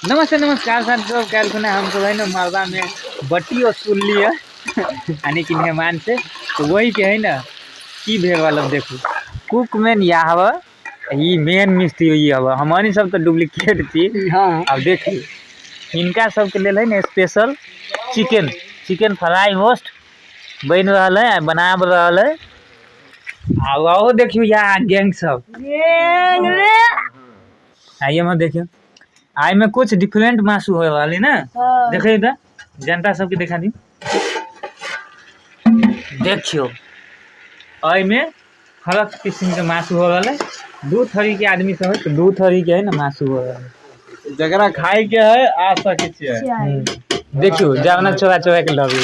नमस्ते नमस्कार साथी सब। काल्हि खुना हमसब है ना मरबा में बट्टी वसूल लिए यानी कि मेहमान से, तो वही के है ना की भेल वाला देखू कुक मैन या हवा ई मेन मिस्त्री ई हवा, हमारी सब तो डुप्लीकेट थी। हाँ। अब देखिए इनका सबके लेल है ना स्पेशल चिकन, चिकन फ्राई होस्ट बन रहा है, बना रहा है। आओ देखियो यहाँ गैंग सब आइए में देखियो आई में कुछ डिफरेंट मासू होए वाली ना। हाँ। देखिए इधर जनता सबके दिखा दी। देखियो आई में फरक किस्म के मासू हो वाला है। दू थरी के आदमी सब है तो दू थरी के है ना मासू हो वाला है। जकरा खाए के है आ सके छियै। देखियो जावना चोरा चोरा के लगे।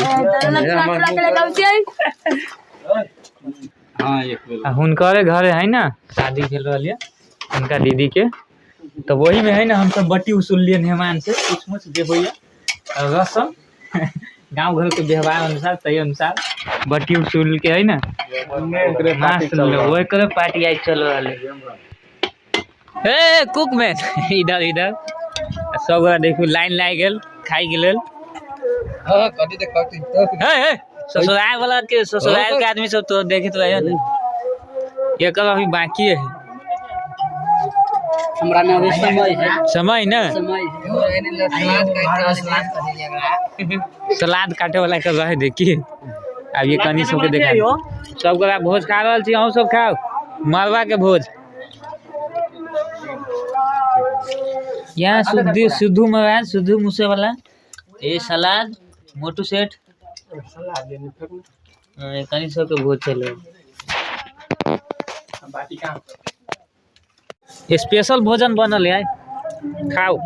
हाँ एक बेर आ हुनकरे घरे है ना शादी भेल रहल ये हुनका दीदी के, तो वही में है ना हम सब बट्टी उसूल लिए मेहमान से कुछ मुछ जे होइए रसम गांव घर के व्यवहार अनुसार तही अनुसार बट्टी उसूल के है ना ओकरे मांस पार्टी चल रहल। वही करे पार्टी आई चल रहल है। ए कुक मैन इधर इधर सब गोरा देखू लाइन लागि गेल खाइ के लेल। हाँ, कटी तऽ कटी। हे हे ससुराल वाला के ससुराल के आदमी सब तो देखत रहियो ने, एकर अभी बाकी है। हमरा में अभी समय है। समय ना समय है। सलाद काटे वाला के रहे देखिए। अब ये कनी सबके देखा सब गोरा भोज खा रहल छी, अहूँ सब खाओ मरवा के भोज। यहाँ सिद्धू सिद्धू महाराज सिद्धू मूसे वाला ये सलाद मोटू सेठ हाँ, ये कनी सबके भोज चले। स्पेशल भोजन बनल है, खाओ।